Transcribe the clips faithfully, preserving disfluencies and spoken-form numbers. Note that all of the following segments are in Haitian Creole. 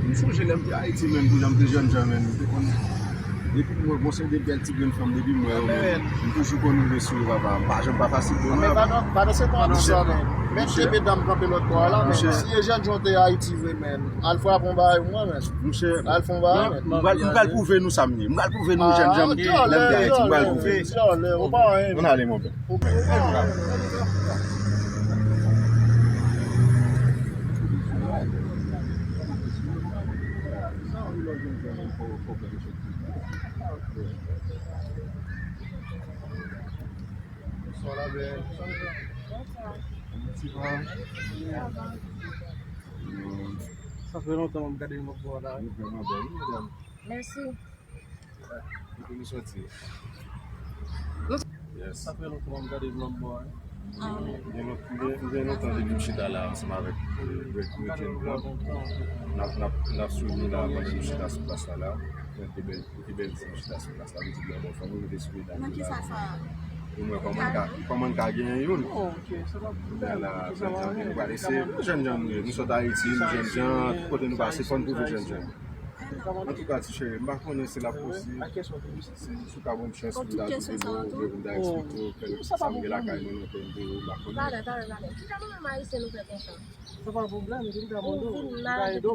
M sonje lè m te Ayiti, menm, pou jan m te jènjan, menm, m te konn, depi m wè, bon, se de bèl ti grenn fanm, depi m wè yo, menm, m toujou konn rive sou yo, papa. M pa janm pa fasil, bon, men pa nan, pa nan se pa nan sa, men. Men te medam kanpe lòt bò a la, men. Si e jènjan w te Ayiti vre, men, al frape yon bagay pou mwen, men. Al fè yon bagay, men. M pral, m pral pwouve nou sa m ye. M pral pwouve nou jènjan m ye. Lè m te Ayiti, m pral pwouve. Ann ale, monchè. Sa fè lontan m ap gade yon lòt bò la. Mèsi. Kote nou soti? Yes. Sa fè lontan m ap gade vlòg bò a. Gen lòt, gen, gen lontan depi m chita la ansanm avèk, euh, Red, Red Chain Vlog. N ap, n ap, n ap swiv nou la pandan nou chita sou plas la la. Gen de bèl, de bèl ti chita sou plas la. Nou di byen bon, fò nou rive sou medam yo la. Pou nou wè kòman n ka, kòman n ka genyen youn. Kounye a la, jènjan nou pral eseye. Nou jènjan nou ye. Nou sot Ayiti, nou jènjan. Tout kote nou pase, fò n pwouve jènjan. Antouka, ti cheri, m pa konnen si l ap posib. Si, si w ka ban m chans pou m ta vide nou, oubyen pou m ta eksplike w kèk sa m gen lakay mwen nan kè m pou ou, m pa konnen. Talè, talè, talè. Kijan nou menm Ayisyen nou fè konsa? Sa pa pwoblèm, vin ta mande w, m ta ede w.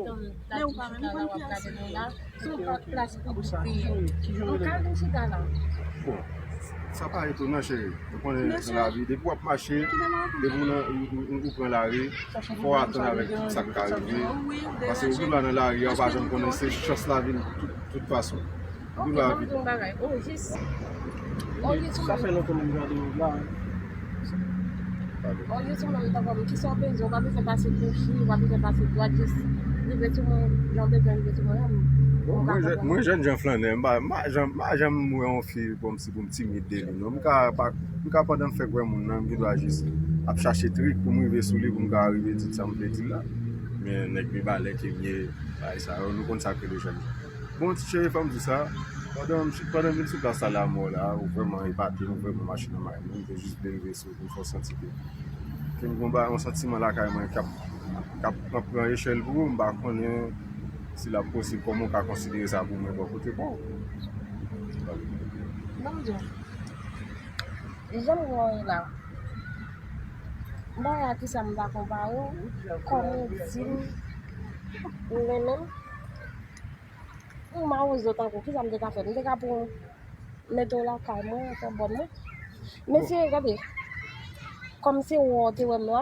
Men ou pa menm konn kiyès li ye. Se yon plas piblik li ye. Ou ka vin chita la. Bon, sa pa etonan, cheri. Ou konnen nan lavi, depi w ap mache, depi w nan, ou, ou, ou, ou pran lari, fò w atann avèk tout sa k ka rive. Paske ou gen dwa nan lari a, ou pa janm konnen, se chans lavi n tout, tout fason. Ou gen dwa vin. Sa fè lontan m gade w la. Olye sou mwen, m ta kòm, kisa w bezwen? Ou pa bezwen pase kouchi, ou pa bezwen pase dwat, jis rive sou mwen, jan w bezwen rive sou mwen an. Bon, mwen jènjan flannè, m pa, m pa janm, m pa janm wè yon fi kòmsi pou m timid de li, non. M ka pa, m ka pandan m fèk wè moun nan, m gen dwa jis ap chache trik pou m rive sou li, pou m ka rive di l sa m vle di l la. Men nèg mibalè ke m ye, bagay sa yo, nou konn sa k rele jènjan. Bon, ti cheri, fò m di sa, pandan m, pandan m vin sou plas la, la, mò la, ou vrèman epate m, ou vrèman mache nan may mwen, m te jis vle rive sou ou pou m fè w santi ke, ke m gen yon ba-, yon santiman lakay mwen k ap, k ap, k ap pran echèl pou ou, m pa konnen si l ap posib, kòman w ka konsidere sa pou mwen bò kote pa w. Ban m di w, jan m wè w la, m pa wè a kisa m ta konpare w, kòm ou di m, ou renmen m. Ou mawozo tankou, kisa m te ka fè? M te ka pran w mete w lakay mwen, fè bòn mwen. Men se, gade, kòm se ou te wè m la,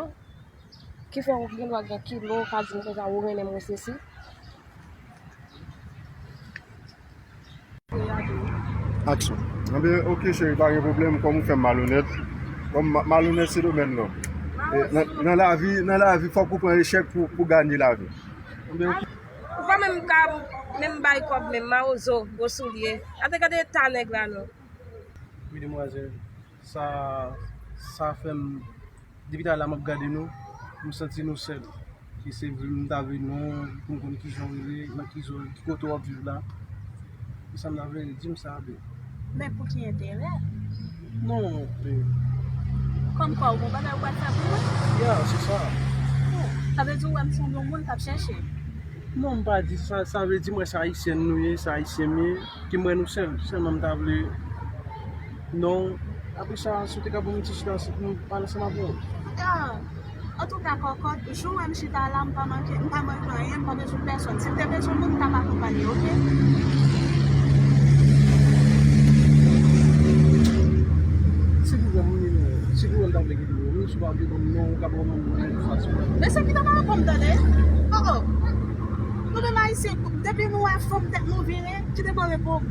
ki fè ou gen dwa gen kilo, ou ka di m konsa, ou renmen m, ou sesi. Aksyon. Anben, oke, cheri, pa gen pwoblèm, kòm ou fè m malonèt. Kòm ma-, malonèt se domèn lòm. E, nan, nan lavi, nan lavi, fòk ou pran echèk pou, pou ganye lavi. Anben, oke. Ou pa menm ka menm bay kòb menm, mawozo, gwo soulye. Gade, gade eta nèg la non. Wi, demwazèl. Sa, sa fè m, depi talè m ap gade nou, m santi nou sèl. E se vle m ta vle non, pou m konn kijan w rele, nan ki zòn, ki kote w ap viv la. E sa m ta vle di m sa, be. Men pou ki enterè? Non, be. Kòmkwa ou gon bagay ou pral fè pou mwen? Ya, se sa. Oh, sa vle di ou wè m se yon moun k ap chèche? Non, m pa di sa, sa vle di mwen se ayisyèn nou ye, se ayisyen m ye, ki m wè nou sèl. Sèlman m ta vle, non, apre sa, si w te ka ban m yon ti chita ansanm pou m pale ansanm avè w. Ah, antouka, kòkòt, jou w wè m chita la, m pa manke, m pa manke anyen, m pa bezwen pèsòn. Si m te bezwen moun, m t ap akonpanye, oke? Si pou wè m, si pou wè m ta vle kite w, si w pa vle ban m non, ou ka ban m non nan yon fason. Mesye, kite bò repo m, tande? Oh, oh. Nou menm Ayisyen, depi nou wè fanm tèt nou vire, kite bò repo m.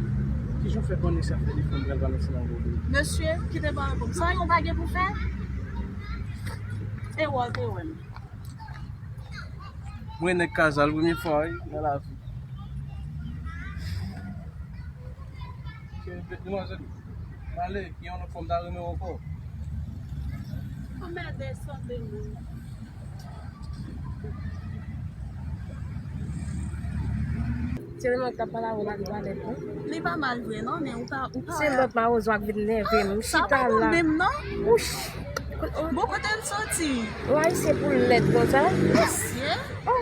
Kijan w fè konnen se afè de fanm pral balanse nan do w? Mesye, kite bò repo m. Sa yon bagay pou fè? E wè w te wè m. Mwen nèg Kazal, premye fwa, wi, nan lavi. Ke, demwazèl, m ale, gen yon lòt fwa m ta renmen w ankò. Anmède, sanble moun. Se li menm k t ap pale avè w la, li pa lèd non. Li pa mal vre non, men ou pa, ou pa wè. Se lòt mawozo a k vin nève m. M chita la. Sa pa bon menm non. Wouch. Bon, kote l soti? Ou ayisyen pou l lèd konsa? Mesye. Oh.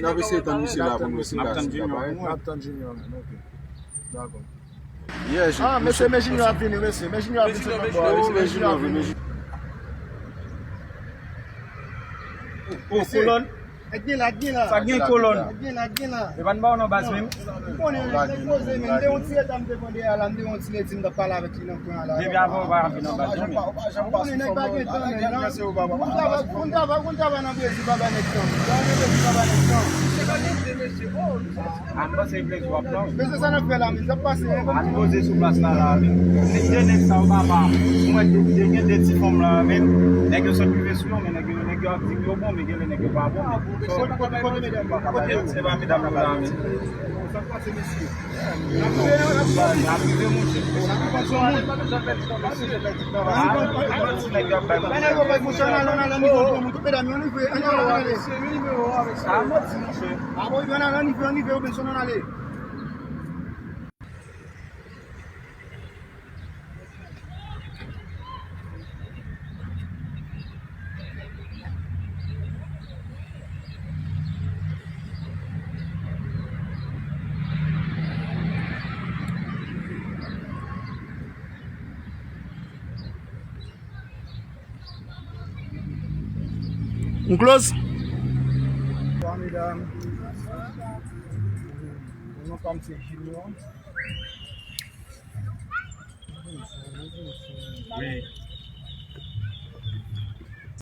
n ap eseye tann misye la pou n wè si l ka, si l ka parèt. N ap tann Junior menm, ok. Dakò. Yeah, ah, mesye, men Junior ap vini, mesye. Men Junior ap vin sot nan bò a, mesye, men Junior ap vini. O, kolòn. Ak gen la, ak gen la. Sa gen kolòn. Ak gen la, ak gen la. E pa n ba w nan baz menm. Ou konnen, nèg poze, men. M te yon ti eta, m te pran dèyè la, m te yon ti ledi, m t ap pale avèk li nan kwen an la. Depi avan, ou pa vin nan baz, non, men. Ou konnen, nèg pa gen tan, men, non. Moun travay, moun travay, moun travay nan Brezil, pa bay nèg tan. Travay nan Brezil, pa bay nèg tan. A, m panse e plezi w ap pran. Men se sa n ap fè la, men. N ap pase, hein, an poze sou plas la, la, men. Se de nèg sa yo, papa. Mwen, de, de, gen de ti fanm la, men. Nèg yo sot rive sou yo, men nèg yo, nèg yo ap di yo bon, men gen lè nèg yo pa bon, men. Kote, kote, kote medam yo? Kote yo? Se pa medam yo la, men. Sa k pase, mesye? N ap rive, n ap rive. N ap rive, monchè. Sa k pase, monchè? Bay nèg yo bay, monchè, ann ale, ann ale, ann ale, nivo, nivo, tout medam yo, ann rive, ann ale, ann ale. Sa manti, monchè. A bon, ann ale, ann rive, ann rive, Robinson, ann ale. Nou close? Bonswa, medam. Non pa m se Junior. Wi.